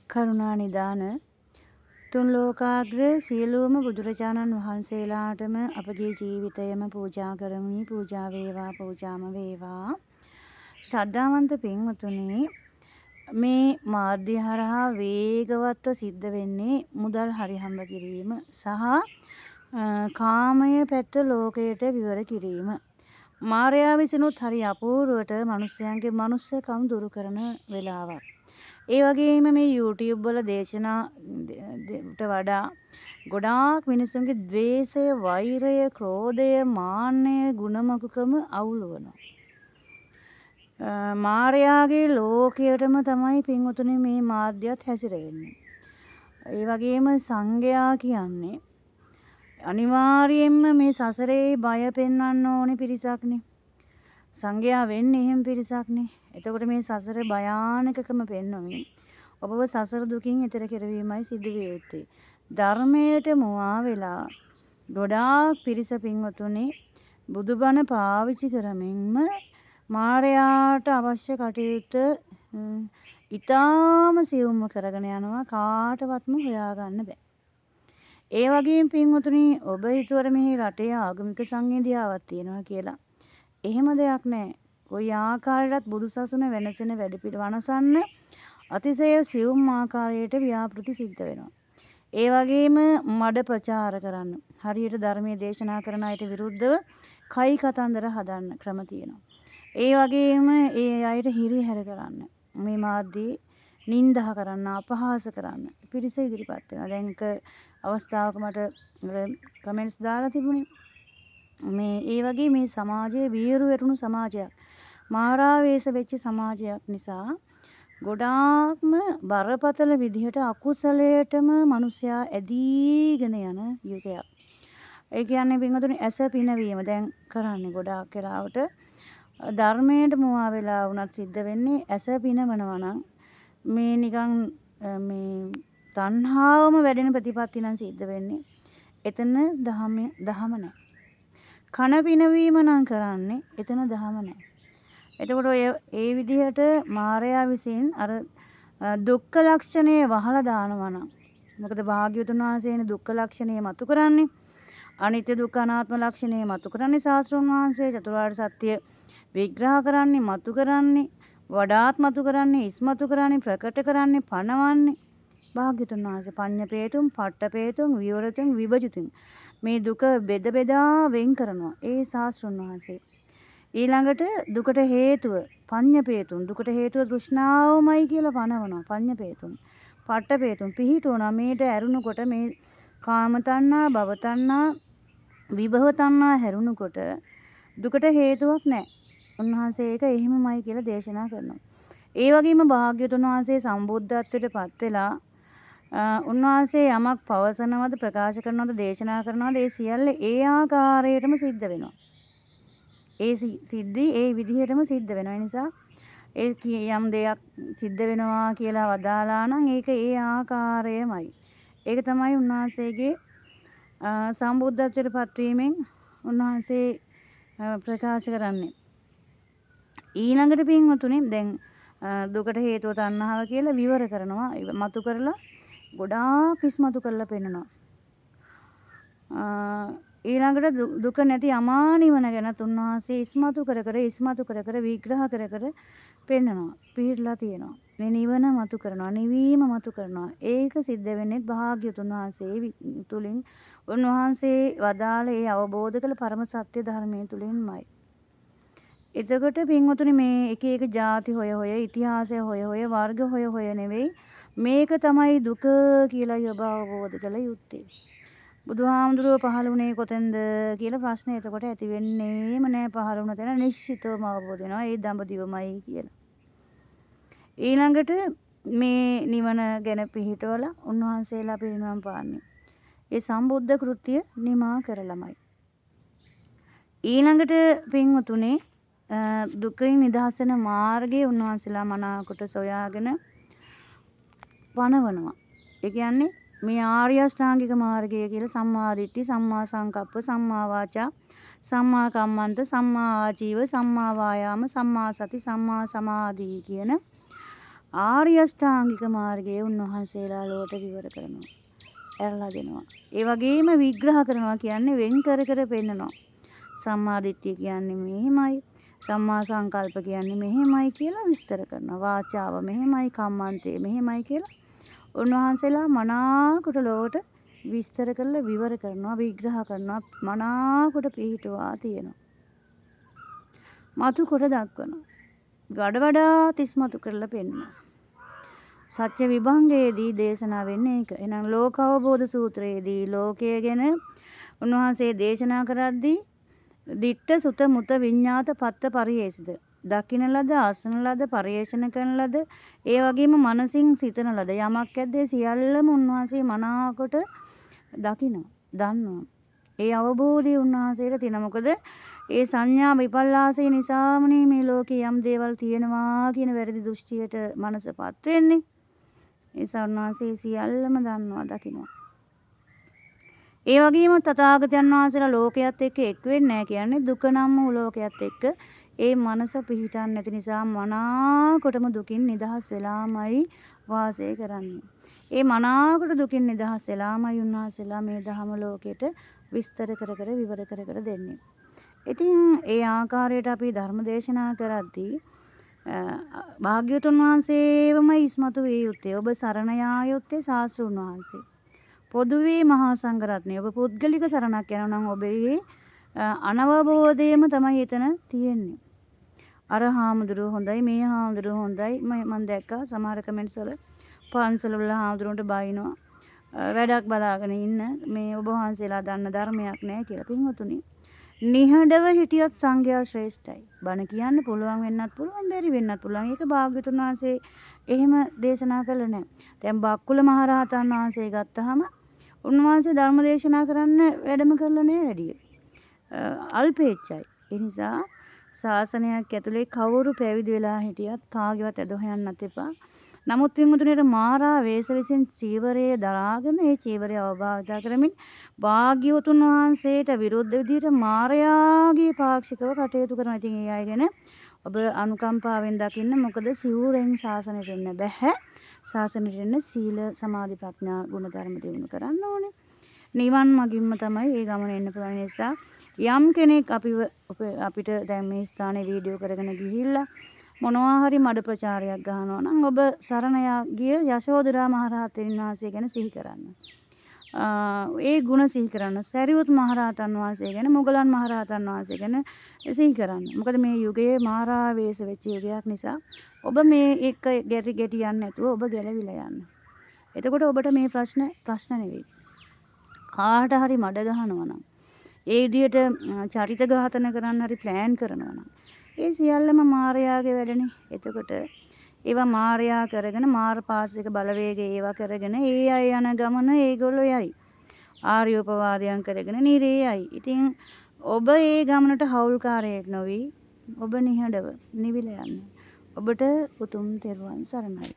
කරුණා නිදාන තුන් ලෝකාග්‍ර සියලුම බුදුරජාණන් වහන්සේලාටම අපගේ ජීවිතයම පූජා කරමි. පූජා වේවා, පූජාම වේවා. ශ්‍රද්ධාවන්ත පින්වතුනි, මේ මාධ්‍ය හරහා වේගවත්ව සිද්ධ වෙන්නේ මුදල් හරි හම්බ කිරීම සහ කාමය පැත්ත ලෝකයට විවර කිරීම. මාරයා විසිනුත් හරි අපූර්වට මිනිස්යන්ගේ මනුස්සකම් දුරු කරන වෙලාවක්. ඒ වගේම මේ YouTube වල දේශනාට වඩා ගොඩාක් මිනිසුන්ගේ ද්වේෂය, වෛරය, ක්‍රෝධය, මාන්නය, ගුණමකුකම අවුලුවනවා. මාරයාගේ ලෝකයටම තමයි පින්වතුනි මේ මාධ්‍යත් හැසිරෙන්නේ. ඒ වගේම සංඝයා කියන්නේ අනිවාර්යයෙන්ම මේ සසරේ බය පෙන්වන්න ඕනේ පිරිසක්නේ. සංඝයා වෙන්නේ එහෙම පිරිසක්නේ. එතකොට මේ සසර භයානකකම පෙන්වමින් ඔබව සසර දුකින් එතර කෙරවීමයි සිදු විය යුත්තේ. ධර්මයට මුවා වෙලා ගොඩාක් පිරිස පින්වතුනි බුදුබණ පාවිච්චි කරමින්ම මාරයාට අවශ්‍ය කටයුත්ත ඉතාම සියුම්ව කරගෙන යනවා, කාටවත්ම හොයාගන්න බෑ. ඒ වගේම පින්වතුනි, ඔබ හිතුවර මෙහි රටේ ආගමික සංහිඳියාවක් තියෙනවා කියලා. එහෙම දෙයක් නෑ. කොයි ආකාරයකටත් බුදුසසුන වෙනසෙන වැඩ වනසන්න අතිශය සියුම් ආකාරයට ව්‍යාපෘති සිද්ධ වෙනවා. ඒ වගේම මඩ ප්‍රචාර කරන්න, හරියට ධර්මයේ දේශනා කරන අයට විරුද්ධව කයි කතන්දර හදන්න ක්‍රම තියෙනවා. ඒ වගේම ඒ අයට හිරිහැර කරන්න, මේ මාධ්‍යයේ නින්දා කරන්න, අපහාස කරන්න පිරිස ඉදිරිපත් වෙනවා. දැන් එක අවස්ථාවක මට කමෙන්ට්ස් දාලා තිබුණේ මේ ඒ වගේ මේ සමාජයේ වීරු වැටුණු සමාජයක්, මාරාවේශ වෙච්ච සමාජයක් නිසා ගොඩාක්ම බරපතල විදිහට අකුසලයටම මිනිසයා ඇදීගෙන යන යුගයක්. ඒ කියන්නේ පින්වතුනි, ඇස පිනවීම දැන් කරන්නේ ගොඩාක් වෙලාවට ධර්මයට මුවා වෙලා වුණත් සිද්ධ වෙන්නේ ඇස පිනවනවා නම් මේ නිකන් මේ තණ්හාවම වැඩෙන ප්‍රතිපත්ති නම් සිද්ධ වෙන්නේ. එතන දහම නැහැ. කන පිනවීම නම් කරන්නේ එතන දහම නැහැ. එතකොට ඔය ඒ විදිහට මාරයා විසින් අර දුක්ඛ ලක්ෂණය වහලා දානවා නම්, මොකද භාග්‍යවතුන් වහන්සේනේ දුක්ඛ ලක්ෂණය මතු කරන්නේ, අනිත්‍ය දුක්ඛ අනාත්ම ලක්ෂණය මතු කරන්නේ ශාස්ත්‍රඥ වහන්සේ, චතුරාර්ය සත්‍ය විග්‍රහ කරන්නේ, මතු කරන්නේ, වඩාත් මතු කරන්නේ, ඉස්මතු කරන්නේ, ප්‍රකට කරන්නේ, පනවන්නේ භාග්‍යවතුන් වහන්සේ. පඤ්ඤපේතුම්, පට්ඨපේතුම්, විවරතුම්, විභජිතුම් මේ දුක බෙද බෙදා වෙන් කරනවා ඒ ශාස්ත්‍රඥ වහන්සේ. ඊළඟට දුකට හේතුව පඤ්ඤපේතුම්, දුකට හේතුව තෘෂ්ණාවමයි කියලා පනවනවා පඤ්ඤපේතුම්. පට්ඨපේතුම් පිහිටුවනවා මේට ඇරුණකොට, මේ කාම තණ්හා, භව තණ්හා, විභව තණ්හා හැරුණකොට දුකට හේතුවක් නැහැ. උන්වහන්සේ ඒක එහෙමමයි කියලා දේශනා කරනවා. ඒ වගේම භාග්‍යවතුන් වහන්සේ සම්බුද්ධත්වයට පත් වෙලා උන්වහන්සේ යමක් පවසනවද, ප්‍රකාශ කරනවද, දේශනා කරනවද, ඒ සියල්ල ඒ ආකාරයටම සිද්ධ වෙනවා. ඒ සිද්ධි ඒ විදිහටම සිද්ධ වෙනවා. ඒ නිසා ඒ යම් දෙයක් සිද්ධ වෙනවා කියලා වදාලා නම් ඒක ඒ ආකාරයමයි. ඒක තමයි උන්වහන්සේගේ සම්බුද්ධත්වයට පත්වීමෙන් උන්වහන්සේ ප්‍රකාශ කරන්නේ. ඊළඟට පින්වතුනි, දැන් දුකට හේතුව තණ්හාව කියලා විවර කරනවා, මතු කරලා ගොඩාක් ඉස්මතු කරලා පෙන්නනවා. ඊළඟට දුක නැති අමා නිවන ගැනත් උන්වහන්සේ ඉස්මතු කර කර ඉස්මතු කර කර විග්‍රහ කර කර පෙන්නනවා, පිළිලා තියෙනවා. මේ නිවන මතු කරනවා, නිවීම මතු කරනවා. ඒක සිද්ධ වෙන්නේ භාග්‍යවතුන් වහන්සේ තුලින්, උන්වහන්සේ වදාළ ඒ අවබෝධ කළ පරම සත්‍ය ධර්මයේ තුලින්මයි. එතකොට පින්වතුනි, මේ එක එක ಜಾති හොය හොය, ඉතිහාසය හොය හොය, වර්ග හොය හොය නෙවෙයි, මේක තමයි දුක කියලා ඔබ අවබෝධ කළ යුත්තේ. බුදුහාමුදුරුව පහළ වුණේ කොතෙන්ද කියලා ප්‍රශ්නය එතකොට ඇති වෙන්නේම නෑ. පහළ වුණ තැන නිශ්චිතවම අවබෝධ වෙනවා ඒ දඹදිවමයි කියලා. ඊළඟට මේ නිවන ගැන පිහිටවලා උන්වහන්සේලා පිරිනිවන් පාන්නේ ඒ සම්බුද්ධ කෘත්‍ය නිමා කරලමයි. ඊළඟට පින්වතුනි, දුකින් නිදහස් වෙන මාර්ගය උන්වහන්සේලා මනාකොට සොයාගෙන පනවනවා. ඒ කියන්නේ මේ ආර්ය අෂ්ටාංගික මාර්ගය කියලා සම්මා දිට්ඨි, සම්මා සංකප්ප, සම්මා වාචා, සම්මා කම්මන්ත, සම්මා ආජීව, සම්මා වායාම, සම්මා සති, සම්මා සමාධි කියන ආර්ය අෂ්ටාංගික මාර්ගය උන්වහන්සේලා ලොවට විවර කරනවා. ඇරලා දෙනවා. ඒ වගේම විග්‍රහ කරනවා කියන්නේ වෙන් කර කර පෙන්නනවා. සම්මා දිට්ඨිය කියන්නේ මෙහෙමයි, සම්මා සංකල්ප කියන්නේ මෙහෙමයි කියලා විස්තර කරනවා. වාචාව මෙහෙමයි, කම්මන්තේ මෙහෙමයි කියලා උන්වහන්සේලා මනාකොට ලොවට විස්තර කරලා විවර කරනවා, විග්‍රහ කරනවා, මනාකොට පිහිටුවා තියෙනවා. මතු කොට දක්වනවා. වඩ වඩාත් ඉස්මතු කරලා පෙන්නනවා. සත්‍ය විභංගයේදී දේශනා වෙන්නේ ඒක. එහෙනම් ලෝක අවබෝධ සූත්‍රයේදී ලෝකය ගැන උන්වහන්සේ දේශනා කරද්දී දිට්ඨ සුත මුත විඤ්ඤාත පත්ත පරියේෂිත. දකින ලද, අසන ලද, පරිේෂණ කරන ලද, ඒ වගේම මනසින් සිතන ලද යමක් ඇද්ද ඒ සියල්ලම උන්වහන්සේ මනාකොට දකිනවා, දන්නවා. ඒ අවබෝධය උන්වහන්සේට තියෙනවා. මොකද ඒ සංඥා විපල්ලාසය නිසාමනේ මේ ලෝකේ යම් දේවල් තියෙනවා කියන වැරදි දෘෂ්ටියට මනසපත් වෙන්නේ. ඒ නිසා උන්වහන්සේ සියල්ලම දන්නවා, දකිනවා. ඒ වගේම තථාගතයන් වහන්සේලා ලෝකයේත් එක්ක එක් වෙන්නේ නැහැ කියන්නේ දුක නම් වූ ලෝකයේත් එක්ක ඒ මනස පිහිටන්නේ නැති නිසා මනාකොටම දුකින් නිදහස් වෙලාමයි වාසය කරන්නේ. ඒ මනාකොට දුකින් නිදහස් වෙලාමයි උන්වහන්සේලා මේ ධහම ලෝකෙට විස්තර කර කර විවර කර කර දෙන්නේ. ඉතින් ඒ ආකාරයට අපි ධර්ම දේශනා කරද්දී භාග්‍යවතුන් වහන්සේවමයි ඉස්මතු විය යුත්තේ. ඔබ සරණ යා යුත්තේ ශාස්ත්‍රුන් වහන්සේ. පොදුවේ මහා සංඝරත්නය. ඔබ පුද්ගලික සරණක් යනවා නම් ඔබේ අනවබෝධයම තමයි එතන තියෙන්නේ. අර හාමුදුරුවෝ හොඳයි, මේ හාමුදුරුවෝ හොඳයි. මම දැක්කා සමහර කමෙන්ට්ස් වල පන්සල වල හාමුදුරුවන්ට බයිනවා. වැඩක් බලාගෙන ඉන්න මේ ඔබ වහන්සේලා දන්න ධර්මයක් නෑ කියලා. පින්වතුනි, නිහඬව හිටියත් සංඝයා ශ්‍රේෂ්ඨයි. බණ කියන්න පුළුවන් වෙන්නත් පුළුවන්, බැරි වෙන්නත් පුළුවන්. ඒක භාග්‍යවතුන් වහන්සේ එහෙම දේශනා කළේ නෑ. දැන් බක්කුල මහරහතන් වහන්සේ ගත්තහම උන්වහන්සේ ධර්ම දේශනා කරන්න වැඩම කරලා නෑ වැඩිය. අල්පේච්ඡයි. ඒ නිසා ශාසනයක් ඇතුලේ කවුරු පැවිදි වෙලා හිටියත් කාගේවත් ඇද හොයන්නත් එපා. නමුත් පින්වතුනි, අර මාරා වේශ විසින් චීවරය දරාගෙන ඒ චීවරය අවභාවිතා කරමින් භාග්‍යවතුන් වහන්සේට විරුද්ධ විදිහට මාරයාගේ පාක්ෂිකව කටයුතු කරනවා. ඉතින් ඒ අය ගැන ඔබ අනුකම්පාවෙන් දකින්න. මොකද සිවුරෙන් ශාසනයට එන්න බැහැ. ශාසනයට එන්න සීල සමාධි ප්‍රඥා ගුණ ධර්ම දියුණු කරන්න ඕනේ. නිවන් මගින්ම තමයි ඒ ගමන එන්න පුළුවන්. නිසා යම් කෙනෙක් අපිට දැන් මේ ස්ථානයේ වීඩියෝ කරගෙන ගිහිල්ලා මොනවා හරි මඩ ප්‍රචාරයක් ගහනවා නම් ඔබ සරණ ගිය යශෝදරා මහරහතන් වහන්සේ ගැන සිහි කරන්න. ඒ ගුණ සිහි කරන්න. සරියුත් මහරහතන් වහන්සේ ගැන, මුගලන් මහරහතන් වහන්සේ ගැන සිහි කරන්න. මොකද මේ යුගයේ මාරාවේශ වෙච්ච යුගයක් නිසා ඔබ මේ එක ගැටි ගැටි යන්නේ නැතුව ඔබ ගැලවිලා යන්න. එතකොට ඔබට මේ ප්‍රශ්න ප්‍රශ්න නෙවෙයි. කාට හරි මඩ ගහනවා නම්, ඒ විදිහට චරිත ඝාතන කරන්න හරි ප්ලෑන් කරනවා නම්, ඒ සියල්ලම මායාවේ වැඩනේ. එතකොට ඒවා මායා කරගෙන මාර පාසික බලවේග ඒවා කරගෙන ඒ අය යන ගමන ඒගොල්ලෝ යයි. ආර්යෝපවාදයන් කරගෙන නිරේ යයි. ඉතින් ඔබ ඒ ගමනට හවුල්කාරයෙක් නොවි ඔබ නිහඬව නිවිල යන්න. ඔබට උතුම් තෙරුවන් සරණයි.